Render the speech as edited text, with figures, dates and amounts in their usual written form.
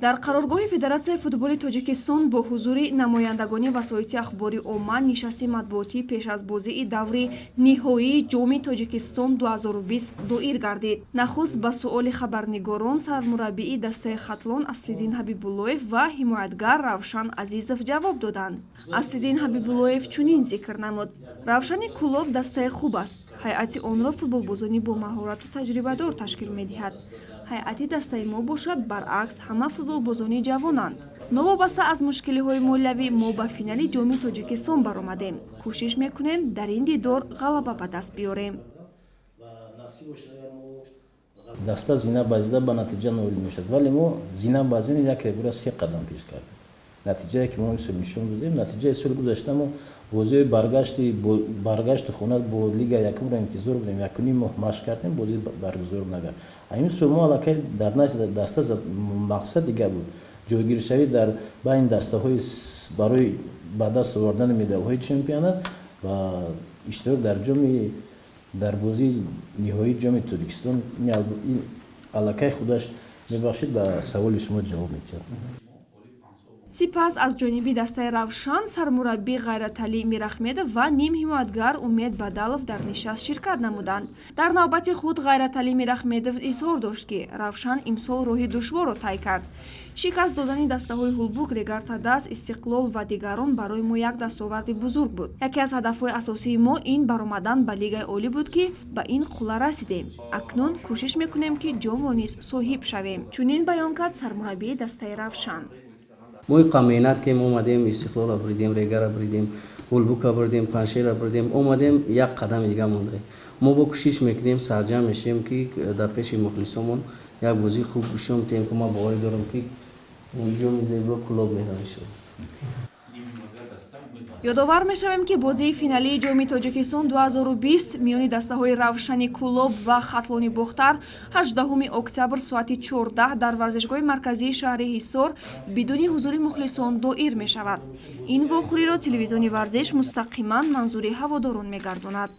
Дар қароргоҳи Федератсияи футболи Тоҷикистон бо ҳузури намояндагони васоити ахбори омма нишасти матбуотӣ пеш аз бозии даври ниҳоии Ҷоми Тоҷикистон 2020 доир гардид. Нахуст ба суоли хабарнигорон сармураббии дастаи Хатлон Аслиддин Ҳабибуллоев ва ҳимоятгар Равшан Азизов ҷавоб доданд. Аслиддин Ҳабибуллоев чунин зикр намуд: «Равшани Кӯлоб дастаи хуб аст. Ҳайати онро футболбозони бомаҳорату таҷрибадор ташкил медиҳад. Ҳайати дастаи мо бошад, баръакс, ҳама футболбозони ҷавонанд. Новобаста аз мушкилиҳои молиявӣ, мо ба финали Ҷоми Тоҷикистон баромадем. Кӯшиш мекунем, дар ин дидор ғалаба ба даст биёрем». Даста зина ба зина ба натиҷа ноил мешавад, вале мо зина ба зина як бура се қадам пеш кардем. Натиҷае, ки мо имсол нишон додем, натиҷаи соли гузашта, мо бозиҳои баргашти хона бо лига якумро интизор будем, якуним моҳ машқ кардем, бозӣ баргузор накард. А имсол мо аллакай дар назди даста мақсад дигар буд: ҷойгиршавӣ дар байни дастаҳои барои ба даст овардани медалҳои чемпионат ва иштирок дар ҷоми, дар бозии ниҳоии Ҷоми Тоҷикистон. Ин аллакай худаш, мебахшед, ба саволи шумо ҷавоб медиҳад. Сипас аз ҷониби дастаи Равшан сармураббӣ Ғайраталӣ Мирахмедов ва нимҳимоятгар Умед Бадалов дар нишаст ширкат намуданд. Дар навбати худ Ғайраталӣ Мирахмедов изҳор дошт, ки Равшан имсол роҳи душворро тай кард. «Шикаст додани дастаҳои Ҳулбук, Регар-ТадАЗ, Истиқлол ва дигарон барои мо як дастоварди бузург буд. Яке аз ҳадафҳои асосии мо ин баромадан ба лигаи олӣ буд, ки ба ин қулла расидем. Акнун кӯшиш мекунем, ки ҷомро низ соҳиб шавем», чунин баён кард сармураббии дастаи Равшан. Мо иқа меҳнат кем, омадем, Истиқлолро буридем, Регара буридем, Ҳулбука бурдем, Паншера бурдем, омадем, як қадами дига мондаем. Мо бо кӯшиш мекунем, сарҷам мешавем, ки дар пеши мухлисомон як бозии хуб нишон диҳем, ки ман боварӣ дорам, ки ҷоми зебо Кӯлоб меравад. Ёдовар мешавем, ки бозии финалии Ҷоми Тоҷикистон 2020 миёни дастаҳои Равшани Кӯлоб ва Хатлони Бохтар 18 октябр соати 14 дар варзишгоҳи марказии шаҳри Ҳисор бидуни ҳузури мухлисон доир мешавад. Ин вохӯриро телевизиони Варзиш мустақиман манзури ҳаводорон мегардонад.